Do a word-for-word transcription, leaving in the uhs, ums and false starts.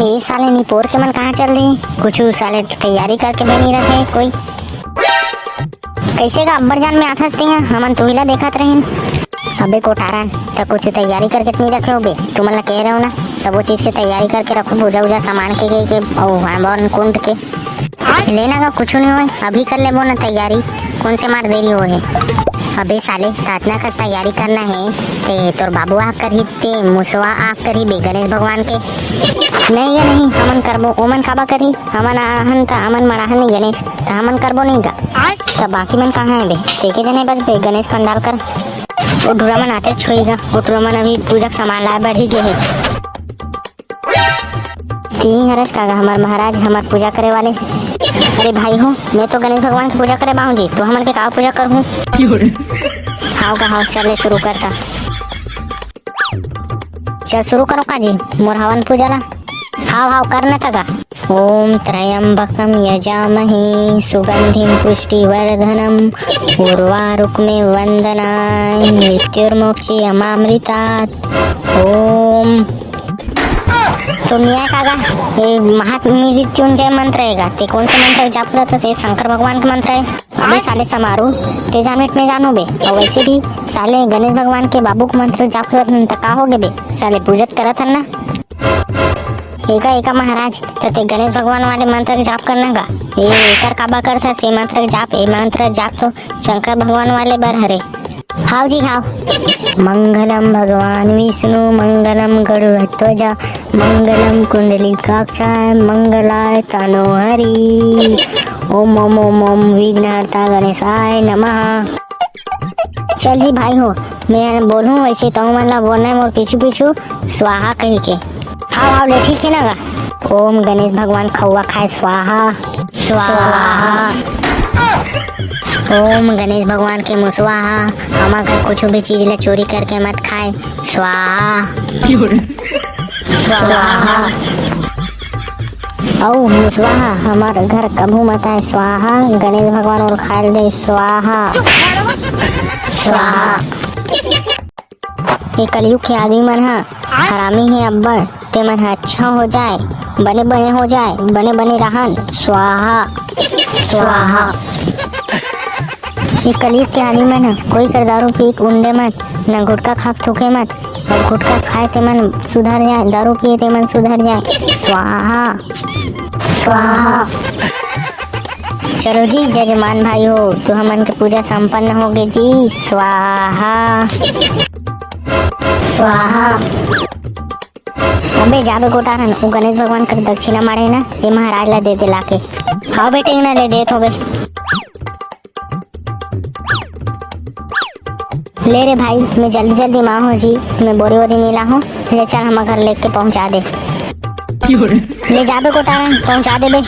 ए साले निपोर के मन कहाँ चल दिही? कुछु साले तैयारी करके भी नहीं रखे कोई। कइसे गा अब्बड़ जान में आथस तेहा, हमन तुही ला देखत रहिन। अबे कोटारन, त कुछु तैयारी करके त नहीं रखे होबे? तुमन ला कहे रहेंव ना, सबो चीज के तैयारी करके रखो, पूजा उजा सामान के, के, के, अउ हवन कुंड के। लेना का कुछु नहीं होय, अभी कर लेबो ना तैयारी, कोन से मार देरी होहे। अबे साले, त अतना कस तैयारी करना हे, ते तोर बाबू आप करही, ते मुसवा आप करही बे गणेश भगवान के। नहीं गा नहीं, हमन करबो, ओमन काबा करही, हमन आहन त हमन मड़ाहन नहीं गणेश, त हमन करबो नहीं गा। त बाकी मन कहाँ हे बे? तेके जने बस बे गणेश पंडाल कर। ओ ढुरा मन आते छुई गा, ओ ढुरा मन अभी पूजा के सामान लाए बर ही गे हे। ती हरस का गा हमर महाराज, हमर पूजा करे वाले। अरे भाई हो, मैं तो गणेश भगवान की पूजा करे बाहूँ जी, तो हमन के का पूजा करहूँ? हाव गा हाव, चल ले शुरू करता। चल शुरू करो का जी, मोर हवन पूजा ला। हाव हाव, कर न त गा। ओम त्र्यंबकम यजामहे सुगंधिम पुष्टिवर्धनम उर्वारुकमे वंदनाय मृत्युर्मोक्षयमामृतात्। ओम तो निया का गा, ये महामृत्युंजय मंत्र हे गा, ते कोन से मंत्र के जाप करत हस? शंकर भगवान के मंत्र हे। अबे साले समारू, ते जान मिट में जानो बे। अउ वैसे भी साले गणेश भगवान के बाबू के मंत्र जाप करत हन, त का हो गे बे? साले पूजत करत हन ना। एका, एका महाराज, त ते गणेश भगवान वाले मंत्र के जाप करना गा। ए, एकर काबा करत हस, ए मंत्र के जाप, ए मंत्र के जाप तो शंकर भगवान वाले बर हरे। हाव जी, हाव। मंगलम भगवान विष्णु, मंगलम गरुड़ध्वजा, मंगलम कुंडलीकाक्षाय, मंगलाय तनोहरी। ओम ओम ओम ओम विघ्नहर्ता गणेशाय नमः। चल जी भाई हो, मैं बोलूँ वैसे तो मन ला बोलना हे मोर पीछू पीछू स्वाहा कही के। हाव हाव ले, ठीक हे ना गा। ओम गणेश भगवान खौवा खाए स्वाहा। स्वाहा। ओम गणेश भगवान के मुसवा हा, हमर घर कुछु भी चीज ला चोरी करके मत खाए। स्वाहा। स्वाहा। अउ मुसवा हा हमर घर कभू मत आए। स्वाहा। गणेश भगवान ओला खाए ल दे। स्वाहा। स्वाहा। ये कलयुग के आदमी मन ह हरामी हे अब्बड़, ते मन ह अच्छा हो जाए, बने बने हो जाए, बने बने रहन। स्वाहा। स्वाहा। ये कलयुग के आदमी मन ह कोई कर दारू पी के उंडे मत, न गुटखा खा के थूके मत, अउ गुटखा खाए ते मन सुधर जाए, दारू पिए ते मन सुधर जाए। स्वाहा। स्वाहा। चलो जी जजमान भाई हो, तो हमन के पूजा संपन्न हो गे जी। स्वाहा। स्वाहा। अबे जाबे कोटारन, वो गणेश भगवान कर दक्षिणा मारे ना, ये महाराज ला दे दे लाके। हाव बेटे, ना ले देत होबे। ले रे भाई, मैं जल्दी जल्दी मा हो जी, मैं बोरी वोरी नहीं लाहूँ। ले चल, हम घर लेके पहुँचा दे। ले जाबे कोटारन, पहुँचा दे बे।